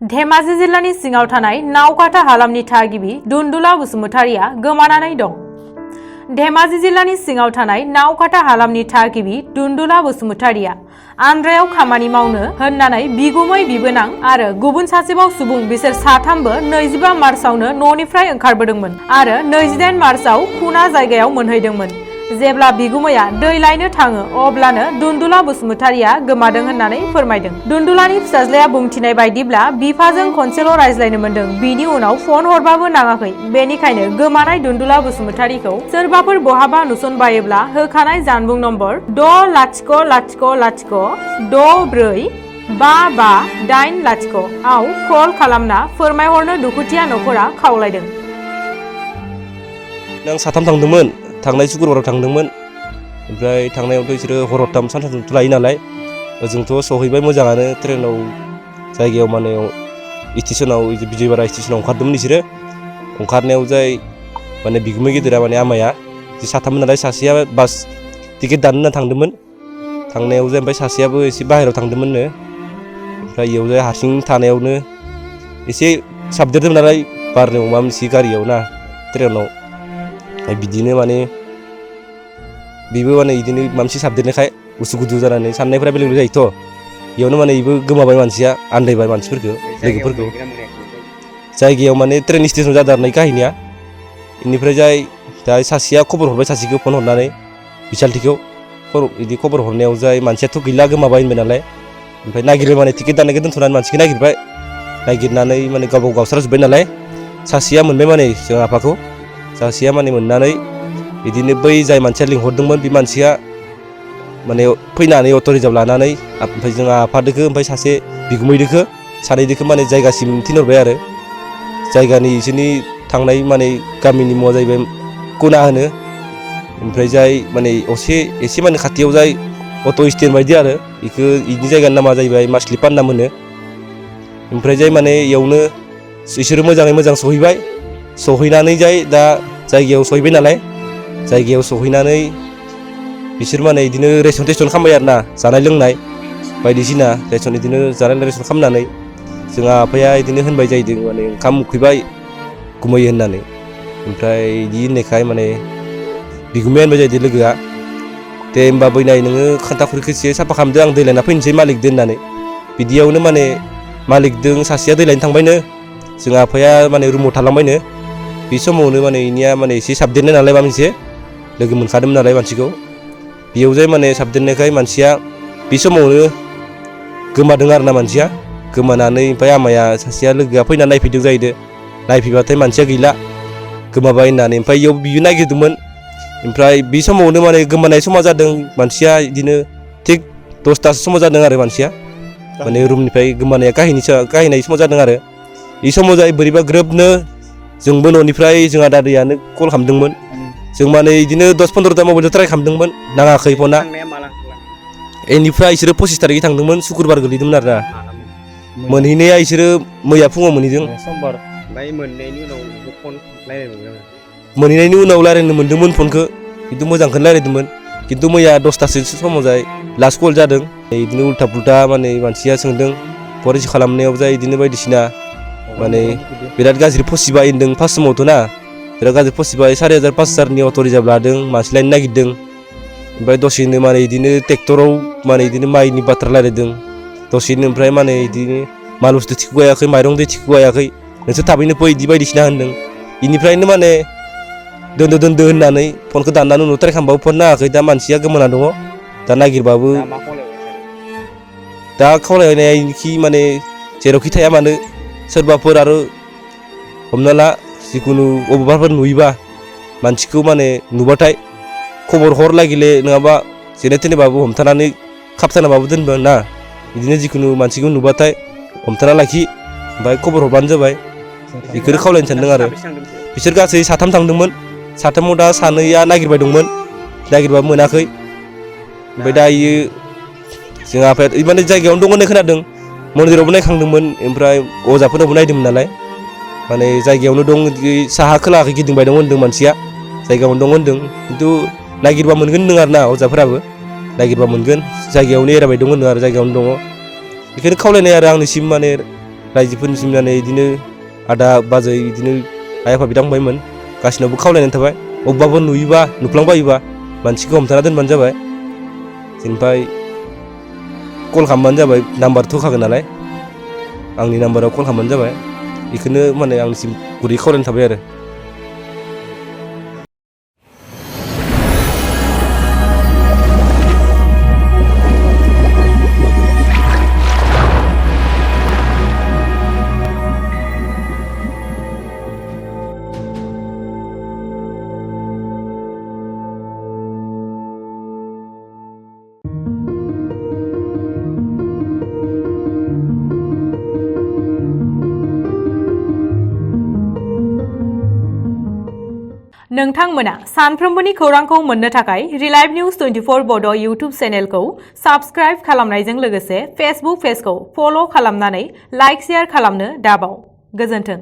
धेमाजि जिल्लानि सिङाव थानाय नावकाटा हालामनि थागिबि दुन्दुला बसुमतारिया गोमानानै दं। धेमाजि जिल्लानि सिङाव थानाय नावकाटा हालामनि थागिबि दुन्दुला बसुमतारिया आन्द्रायाव खामानि मावनो होननानै बिगुमै बिबोनां आरो गुबुन सासेबाव सुबुं बिसोर साथामबो 25 मार्चआवनो न'निफ्राय ओंखारबोदोंमोन आरो 28 मार्चआव खुना जायगायाव मोनहैदोंमोन। जेब्ला बिगुमैया दै लायनो थाङो अब्लानो दुन्दुला बसुमतारिया गोमादों होननानै फोरमायदों। दुन्दुलानि फिसाज्लाया बुंथिनाय बायदिब्ला बिफाजों खनसेल' रायज्लायनो मोनदों, बिनि उनाव फन हरबाबो नाङाखै। बेनिखायनो गोमानाय दुन्दुला बसुमतारिखौ सोरबाफोर बहाबा नुसनबायोब्ला होखानाय जानबुं नम्बर 6000645550 आव कल खालामना फोरमायहरनो दुखुथिया नखरा खावलायदों। आं साथाम थांदोंमोन, थांनाय शुक्रबाराव थांदोंमोन। ओमफ्राय थांनायावथ' बिसोरो हरथाम सानथामथ' लायो नालाय, ओजोंथ' सहैबाय मोजाङानो। ट्रेनाव जायगायाव माने स्टेसनाव बिजयवारा स्टेसनाव ओंखारदोंमोन बिसोरो। ओंखारनायाव जाय माने बिगुमै गेदेरा माने आमाया जि साथाममोन नालाय, सासेया बास टिकेट दाननो होनना थांदोंमोन। थांनायाव जाय ओमफ्राय सासेयाबो एसे बाहेरायाव थांदोंमोननो। ओमफ्राय इयाव जाय हारसिं थानायावनो एसे साबदेरदोंमोन नालाय बारनो माबा मोनसे गारियाव ना ट्रेनाव। बिदिनो माने बेबो माने बिदिनो माबा मोनसे साबदेरनायखाय उसु गुदु जानानै साननायफोरा बेलेग बेलेग जायोथ'। बेयावनो माने बेबो गोमाबाय, मानसिया आन्दायबाय मानसिफोरखौ, लोगोफोरखौ। जायगायाव माने ट्रेन स्टेसन जादों आरो काहिनिया। बेनिफ्राय दा सासेया खबर हरबाय, सासेखौ फन हरनानै बिसालथिखौ बिदि खबर हरनायाव जाय मानसियाथ' गैला, गोमाबाय होनबाय नालाय। ओमफ्राय नागिरबाय माने टिकेट दाननायखौ दोन्थ'नानै मानसिखौ नागिरबाय। नागिरनानै माने गावबा गाव गावस्राजोब्बाय नालाय। सासेया मोनबाय माने जों आफाखौ। सासेया माने मोननानै बिदिनो बै जाय मानसिया लिंहरदोंमोन बे मानसिया माने फैनानै अट' रिजार्भ लानानै ओमफ्राय जोंहा आफादोखो ओमफ्राय सासे बिगुमैदोखो सानैदोखो माने जायगासिम थिनहरबाय आरो। जायगानि इसोरनि थांनाय माने गामिनि मुङा जाहैबाय कुना होनो। ओमफ्राय जाय माने एसे माने खाथियाव जाय अट' स्टेन्ड बायदि आरो, इनि जायगानि नामा जाहैबाय मासलिपान नाम होनो। ओमफ्राय जाय माने इयावनो इसोरो मोजाङै मोजां सहैबाय। सहैनानै दा जायगायाव सहैबाय नालाय, जायगायाव सहैनानै बिसोर माने बिदिनो रेसन टेसन खालामबाय आरो ना, जानाय लोंनाय बायदिसिना रेसन बिदिनो जानाय रेसन खालामनानै जोंहा आफाया बिदिनो होनबाय जाहैदों माने ओंखाम उखैबाय गुमैयो होननानै। ओमफ्राय बिदि होननायखाय माने बिगुमाया होनबाय जाहैदों लोगोआ, दे होमबा बैनाय नोङो खान्था खुरैखौ एसे साफा खालामदो, आं दै लायना फैनोसै मालिकदो होननानै। बिदियावनो माने मालिकदों सासेया दै लायनो थांबायनो, जोंहा आफाया माने रुमाव थालांबायनो। बे समावनो माने इनिया माने एसे साबदेरनाय नालाय, माबा मोनसे लोगो मोनखादोंमोन नालाय मानसिखौ। बेयाव जाय माने साबदेरनायखाय मानसिया बे समावनो गोमादों आरो ना मानसिया। गोमानानै ओमफ्राय आमाया सासेया लोगोआ फैनानै नायफैदों जाहैदों। नायफैबाथाय मानसिया गैला, गोमाबाय होननानै। ओमफ्राय इयाव बियो नागिरदोंमोन। ओमफ्राय बे समावनो माने गोमानाय समा जादों मानसिया बिदिनो थिग 10थासो समाव जादों आरो मानसिया माने रुमनिफ्राय गोमानाया काहिनाय समाव जादों आरो। बे समाव जाय बोरैबा ग्रोबनो जोंबो न'निफ्राय जोंहा दादैयानो कल खालामदोंमोन। जों माने बिदिनो 10-15ता मबाइलजों ट्राइ खालामदोंमोन, नाङाखै फना। बेनिफ्राय बिसोरो 25 थारिखै थांदोंमोन, शुक्रबार गोलैदोंमोन आरो ना। मोनहैनाया बिसोरो मैया फुङाव मोनहैदों। मोनहैनायनि उनाव रायज्लायनो मोन्दोंमोन फनखौ, खिन्थु मोजांखौनो रायज्लायदोंमोन। खिन्थु मैया 10थासो समाव जाय लास्ट कल जादों। बिदिनो उल्था पुल्था माने मानसिया सोंदों फरेस्ट खालामनायाव जाय बिदिनो बायदिसिना माने बिराद गाज्रि फसिबाय होनदों। फार्स्ट समावथ' ना बिराद गाज्रि फसिबाय, 4500-5000नि अट' रिजार्भ लादों, मानसि लायनो नागिरदों। ओमफ्राय दसेनो माने बिदिनो ट्रेक्टराव माने बिदिनो माइनि बाथ्रा रायज्लायदों दसेनो। ओमफ्राय माने बिदिनो माल बुस्थु थिखो हायाखै, माइरं दै थिखो हायाखै, नोंसोर थाबैनो फै बिदि बायदिसिना होनदों। बेनिफ्रायनो माने दोनदो होननानै फनखौ दाननानै उनाव ट्राइ खालामबाबो फन नाङाखै। दा मानसिया गोमाना दङ, दा नागिरबाबो। दा खावलायनायखि माने जेरावखि थाया मानो सोरबाफोर आरो हमना ला जिखुनु अबेबाफोर नुयोबा मानसिखौ माने नुबाथाय खबर हर लागिले, नङाबा जेने थेनेबाबो हमथानानै खाबथानाबाबो दोनबो ना। बिदिनो जिखुनु मानसिखौ नुबाथाय हमथाना लाखि, ओमफ्राय खबर हरबानो जाबाय। बेखौनो खावलायनो सानदों आरो। बिसोर गासै 3 थांदोंमोन। 3आव दा 2आ नागिरबाय दंमोन, नागिरबाबो मोनाखै। ओमफ्राय दा जोंहा आफाया माने जायगायावनो दं होननाय खोनादों, मन्दिरावबो नायखांदोंमोन। ओमफ्राय अजाफोरनावबो नायदोंमोन नालाय, माने जायगायावनो दं, साहा खोलाखै गिदिंबाय दं होनदों मानसिया, जायगायावनो दं होनदों। खिन्थु नागिरबा मोनगोन होनदों आरो ना अजाफोराबो, नागिरबा मोनगोन, जायगायावनो एरायबाय दं होनदों आरो जायगायावनो दङ। बेखायनो खावलायनाय आरो आंनिसिम माने रायजोफोरनिसिम माने बिदिनो आदा बाजै बिदिनो आइ आफा बिदा फंबायमोन गासिनावबो खावलायनानै थाबाय अबेबाबो नुयोबा नुफ्लांबायोबा मानसिखौ हमथाना दोनबानो जाबाय जेनिफ्राय कल खालामबानो जाबाय नाम्बारथ' होखागोन नालाय आंनि नाम्बाराव कल खालामबानो जाबाय बेखौनो माने आंनिसिम गुरै खावलायनाय थाबाय आरो नोंथांमोना सानफ्रोमबोनि खौरांखौ मोननो थाखाय रिलाइभ निउज 24 बड' इउटुब चेनेलखौ साबस्क्राइब खालामनायजों लोगोसे फेसबुक पेजखौ फल' खालामनानै लाइक शेयार खालामनो दाबाव। गोजोन्थों।